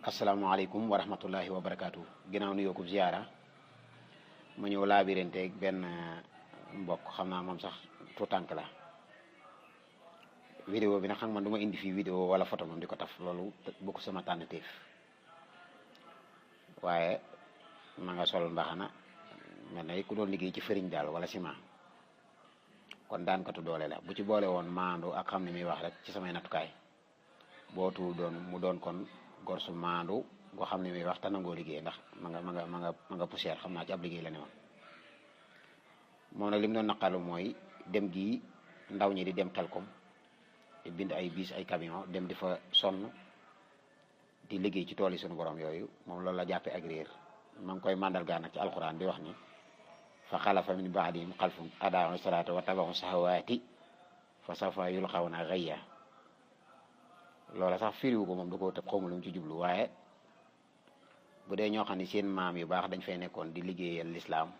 asalaamaaleykum wa rahmatullahi wa barakaatu. ginnaaw nu yokku ziyaara ma ñëw laabiranteeg benn mbokk xam naa moom sax tuutànk la. vidéo bi nag xam man du ma indi fii vidéo wala photo moom di ko taf loolu bokk sama tànnateef waaye ma nga sol mbaxana mel na ku doon liggéey ci fëriñ daal wala ciment kon daan katu doole la bu ci boole woon maandu ak xam ne muy wax rek ci samay nattukaay bootu doon mu doon kon gor su maandu goo xam ne muy wax te nangoo liggéey ndax ma nga poussière xam naa ci ab liggéey la ne woon moom nag li mu doon naqalu mooy dem gi ndaw ñi di dem Xelkom di bind ay bis ay camion dem di fa sonn di liggéey ci tool yi suñu borom yooyu moom loolu la jàppee ak réer ma ngi koy màndargaan nag ci alxuraan di wax ni fa xalafa min baadihim xalfun adaa'u salaata wa tabaxu sahawaati fa sawfa yulqawna ghayya loola sax firiwu ko moom du ko tëb xawma lu mu ci jublu waaye bu dee ñoo xam ne seen maam yu baax dañ fay nekkoon di liggéeyal lislaam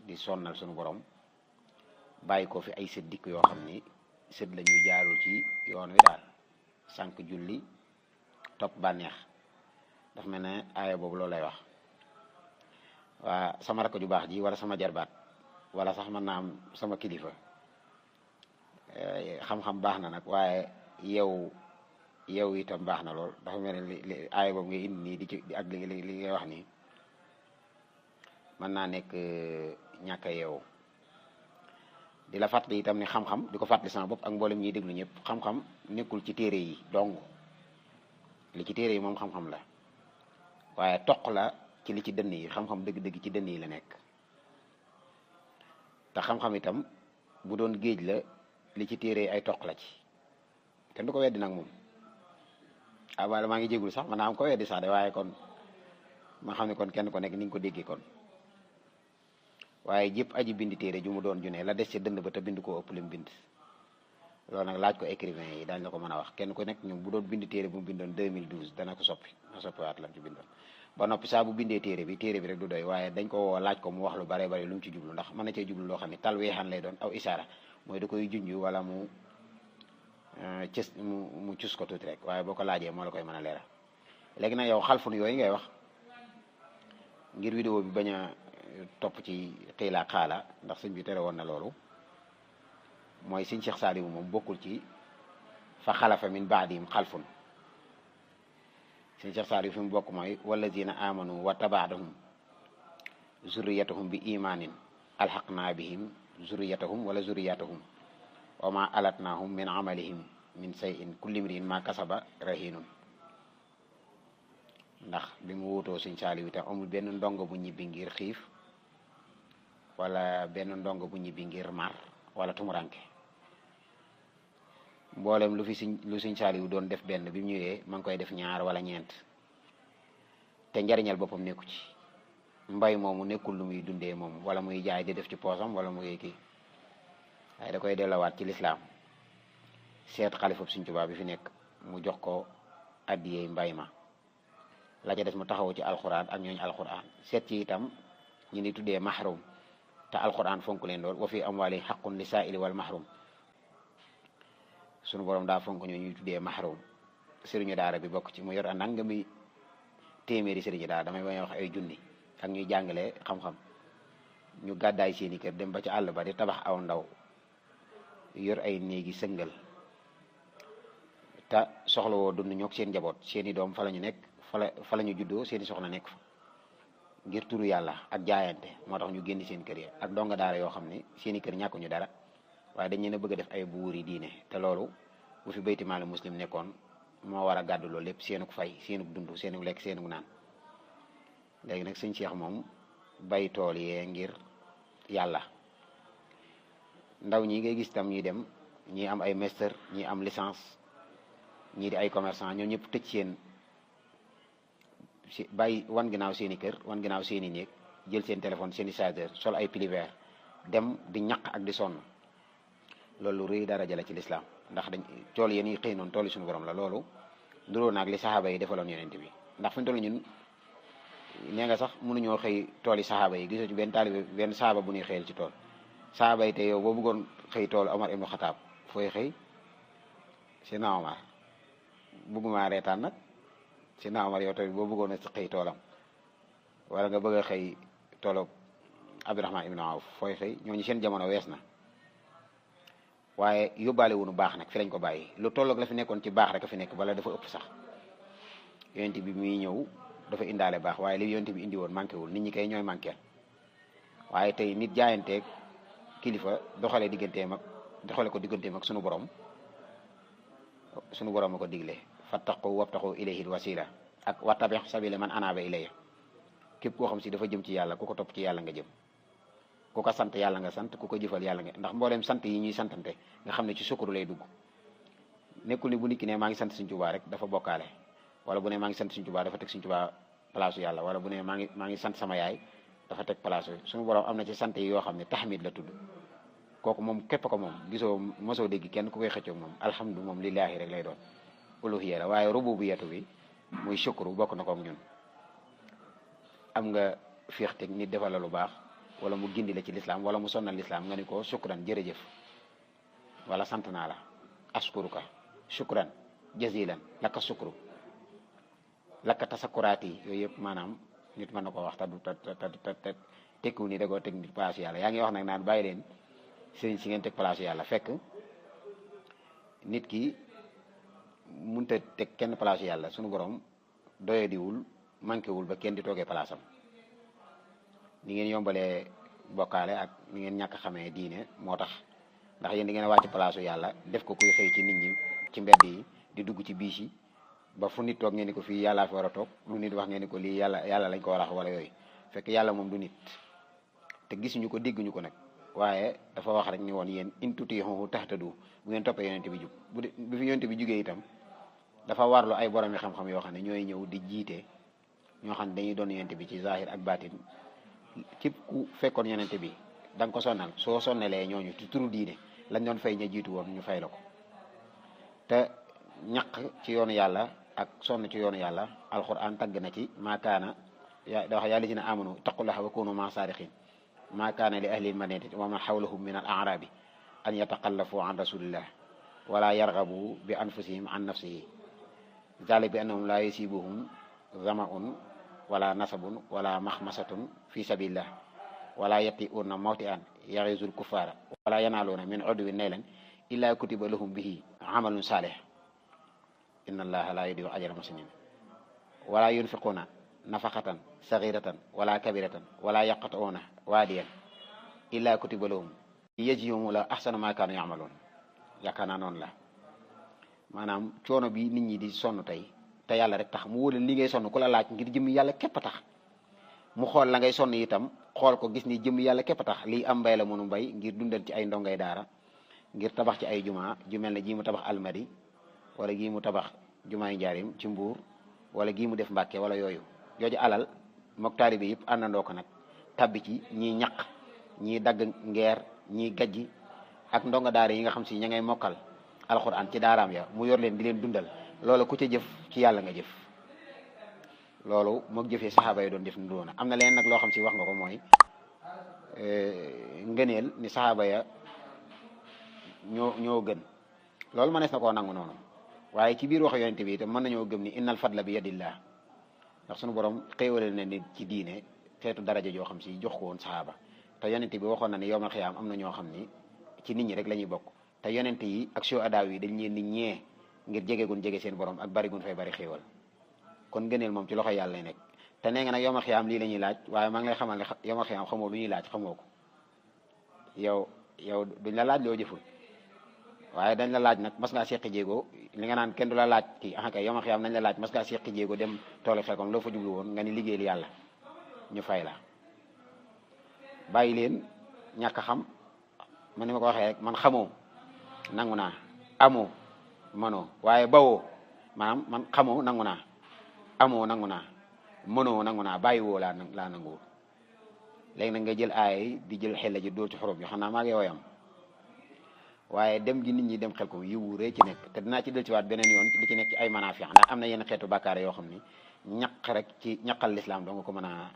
di sonnal suñu borom bàyyi ko fi ay sët dikk yoo xam ni sët la ñuy jaarul ci yoon wi daal sànq julli topp bànneex daf mel ne aaya boobu loolu lay wax waa sama rakk ju baax ji wala sama jarbaat wala sax mën naa am sama kilifa xam-xam baax na nag waaye yow itam baax na lool dafa mel ne li aaya boobu ngay indi nii di ci ak li ngay wax nii mën naa nekk ñàkk a yeewu di la fàttali itam ne xam-xam di ko fàttali sama bopp ak mboolem ñiy déglu ñëpp xam-xam nekkul ci téere yi dong li ci téere yi moom xam-xam la waaye toq la ci li ci dënn yi xam-xam dëgg-dëgg ci dënn yi la nekk te xam-xam itam bu doon géej la li ci téere yi ay toq la ci kenn du ko weddi nag moom wala maa ngi jégul sax man naa am ko weddi sax de waaye kon ma xam ne kon kenn ko nekk ni nga ko déggee kon waaye jëpp aji bind téere ju mu doon ju ne la des ca dënd ba te bind koo ëpp lim bind loolu nag laaj ko écrivain yi daañu la ko mën a wax kenn ku nekk ñoom bu doon bind téere bu mu bindoon 2012 dana ko soppiwaat lam ci bindoon ba noppi saa bu bindee téere bi rek du doy waaye dañ ko woo laaj ko mu wax lu bare bare lu mu ci jublu ndax mën na cee jublu loo xam ne tal weexaan lay doon aw isaara mooy da koy junj wala mu cus ko tuuti rek waaye boo ko laajee moo la koy mën a leeral léegi nag yow xalfun yooyu ngay wax ngir vidéo bi bañ a topp ci xiila xaala ndax sëñ bi tere woon na loolu mooy sëñ Cheikh Saliou moom bokkul ci fa xalafa min baadihim xalfun sëñ Cheikh Saliou fi mu bokk mooy wallazina amanu wa tabaadahum zurriyatuhum bi imanin alxaqna bihim zurriyatahum wala zurriyatahum wa ma alatnahum min amalihim min shay'in kulli mri'in ma kasaba rahinun ndax bi mu wutoo sëñ Saliou itam amul benn ndongo bu ñibbi ngir xiif wala benn ndongo bu ñibbi ngir mar wala tumuranke mboolem lu sëñ Saliou doon def benn bi mu ñëwee ma ngi koy def ñaar wala ñeent te njariñal boppam nekku ci mbay moomu nekkul lu muy dundee moom wala muy jaay di def ci poosam wala muy kii waaye da koy delloowaat ci lislaam seet xalifa Sëñ Tuubaa bi fi nekk mu jox ko addiyey mbay ma la ca des mu taxaw ci alxuraan ak ñooñu alxuraan seet ci itam ñu ni tuddee mahrum te alxuraan fonk leen lool wa fi amwaali xaqun li saa'ili wal mahrum sunu borom daa fonk ñoo ñuy tuddee mahrum sëriñu daara bi bokk ci mu yor a nangami téeméeri sëriñu daara damay bañ a wax ay junni ak ñuy jàngale xam-xam ñu gàddaay seeni kër dem ba ci àll ba di tabax aw ndaw yor ay néegi sëngal te soxla woo dund ñoog seen njaboot seeni doom fa la ñu nekk fa la ñu juddoo seeni soxna nekk fa ngir turu yàlla ak jaayante moo tax ñu génn seen kër yi ak donga daara yoo xam ne seeni kër ñàkkuñu dara waaye dañ leen a bëgg a def ay buuri diine te loolu bu fi bayti maal muslim nekkoon moo war a gàddu loolu lépp seenuk fay seenuk dund seenuk lekk seenuk naan léegi nag sëñ Cheikh moom bay tool yee ngir yàlla ndaw ñi ngay gis tam ñuy dem ñi am ay master ñi am licence ñii di ay commerçant ñoom ñëpp tëj seen bàyyi wan ginnaaw seen i kër wan ginnaaw seen i néeg jël seen téléphone seen i chargeur sol ay pili vert dem di ñaq ak di sonn loolu lu rëy daraja la ci lislaam ndax dañ tool yéen yi xëy noonu tool yi suñu borom la loolu nduróo naag li saxaaba yi defaloon yonent bi ndax fi ñu toll ñun nee nga sax mënuñoo xëy tool yi saxaaba yi gisoo ci benn taalibe benn saxaaba bu ñuy xëyal ci tool saxaaba yi te yow boo bëggoon xëy toolu Omar ibnu Xataab fooy xëy Seydina Omar bëgguma reetaan nag Seydina Omar yow tamit boo bëggoon a xëy toolam wala nga bëgg a xëy toolu Abdurahmaan ibnu Awf fooy xëy ñooñu seen jamono wees na waaye yóbbaale wunu baax nag fi lañ ko bàyyi lu tolloog la fi nekkoon ci baax rek a fi nekk bala dafa ëpp sax yonent bi muy ñëw dafa indaale baax waaye li yonent bi indi woon manqué wul nit ñi kay ñooy manqué waaye tey nit jaayanteeg kilifa doxale ko digganteem ak sunu borom a ko digle fattaqu wabtaqu ilayhi wasila ak wattabi sabila man anaba ilayya képp koo xam si dafa jëm ci yàlla ku ko topp ci yàlla nga jëm ku ko sant yàlla nga sant ku ko jëfal yàlla nga ndax mbooleem sant yi ñuy santante nga xam ne ci sukuru lay dugg nekkul ni bu nit ki ne maa ngi sant Sëñ Tuubaa rek dafa bokkaale wala bu ne maa ngi sant Sëñ Tuubaa dafa teg Sëñ Tuubaa place yàlla wala bu ne maa ngi sant sama yaay dafa teg place suñu borom am na ci sant yi yoo xam ne tahmid la tudd kooku moom képp ko moom gisoo mosoo dégg kenn ku koy xëccoo moom alhamdu moom lillaahi rek lay doon uluhiyya la waaye rububiyatu bi muy shukru bokk na ko ak ñun am nga féexteg nit defal la lu baax wala mu gindi la ci lislaam wala mu sonnal lislaam nga ni ko shukran jërëjëf wala sant naa la askuruka shukran jazilan laka shukru laka tasakuraati yooyu yëpp maanaam nit mën na ko wax te tekkiwu ni da koo teg nit place yàlla yaa ngi wax nag naan bàyyi leen sëriñ si ngeen teg place yàlla fekk nit ki munta teg kenn place yàlla sunu borom doyadiwul manqué wul ba kenn di toogee place am ni ngeen yombalee bokkaale ak ni ngeen ñàkk xamee diine moo tax ndax yéen di ngeen wàcc place yàlla def ko kuy xëy ci nit ñi ci mbedd yi di dugg ci biis yi ba fu nit toog ngeen ni ko fii yàllaa fi war a toog lu nit wax ngeen ni ko lii yàlla lañ ko war a wax wala yooyu fekk yàlla moom du nit te gisuñu ko dégguñu ko nag waaye dafa wax rek ni woon yéen in tutii'uuhu tahtadu bu ngeen toppee yonent bi jub bu fi yonent bi jugee itam dafa warlu ay borom yi xam-xam yoo xam ne ñooy ñëw di jiite ñoo xam ne dañuy doon yonent bi ci zahir ak baatin képp ku fekkoon yonent bi da nga ko sonnal soo sonnalee ñooñu ci turu diine lañ doon fay ña jiitu woon ñu fay la ko te ñaq ci yoonu yàlla ak sonn ci yoonu yàlla alquran tagg na ci maa kaana da wax yàlla dina amanu taqullaha wa kunu ma saadiqin maa kaana li ahli lmadinati wa man xawlahum min al arabi an yataqallafu an rasulillah wala yargabu bi anfusihim an nafsihi zalik bi annahum la yusibuhum zamaun wala nasabun wala maxmasatun fi sabilillah wala yati'una mawti'an yaghizul kuffara wala yanaluna min udwin naylan illa kutiba lahum bihi amalun salih inna allaha la yudi'u ajra muhsinin wala yunfiquna nafaqatan saghiratan wala kabiratan wala yaqta'una wadiyan illa kutiba lahum yajzihum la ahsana ma kanu ya'malun yaakaar naa noonu la maanaam coono bi nit ñi di sonn tey te yàlla rek tax mu wóor li ngay sonn ku la laaj ngir jëmm yàlla képp tax mu xool la ngay sonn itam xool ko gis ni jëmm yàlla képp tax lii am mbay la mënu mbay ngir dundal ci ay ndongay daara ngir tabax ci ay juma ju mel ne ji mu tabax almadi wala gii mu tabax jumaay njaarim ci mbuur wala gii mu def mbàkke wala yooyu jooju alal mook taalibe yëpp àndandoo ko nag tabbi ci ñii ñaq ñii dagg ngeer ñii gajji ak ndonga daara yi nga xam si ña ngay mokkal alxuraan ci daaraam ya mu yor leen di leen dundal loolu ku ca jëf ci yàlla nga jëf loolu mook jëfee saxaaba yi doon def ni doona am na leen nag loo xam si wax nga ko mooy ngëneel ni saxaaba ya ñoo gën loolu mënees na koo nangu noonu waaye ci biir wax yonente bi itam mën nañoo gëm ni innal fadla bi yadillah ndax sunu borom xéewale na nit ci diine xeetu daraja joo xam si jox ko woon saxaaba te yonente bi waxoon na ne yowmal xiyaam am na ñoo xam ni ci nit ñi rek la ñuy bokk te yonente yi ak soo adaaw yi dañ leen ni ñee ngir jege gun jege seen borom ak bari gun fay bari xéewal kon ngëneel moom ci loxo yàlla lay nekk te nee nga nag yowmal xiyaam lii la ñuy laaj waaye maa ngi lay xamal ne yowmal xiyaam xamoo lu ñuy laaj xamoo ko yow duñ la laaj loo jëful waaye dañ la laaj nag mas ngaa seqi jéego li nga naan kenn du la laaj kii ah kay yowmal xiyaam nañ la laaj mas ngaa seqi jéego dem toole Xelkom loo fa jublu woon nga ni liggéeyal yàlla ñu fay la bàyyi leen ñàkk xam man ni ma ko waxee rek man xamoo nangu naa amoo mënoo waaye bawoo maanaam man xamoo nangu naa amoo nangu naa mënoo nangu naa bàyyi woo laa nanguwul léegi nag nga jël aay di jël xel ji dóor ci xorom yi xam naa maa ngi woyam waaye dem gi nit ñi dem Xelkom yiwu ree ci nekk te dinaa ci del ci waat beneen yoon li ci nekk ci ay manaafi ndax am na yenn xeetu bàkkaare yoo xam ni ñaq rek ci ñaqal lislaam doo nga ko mën a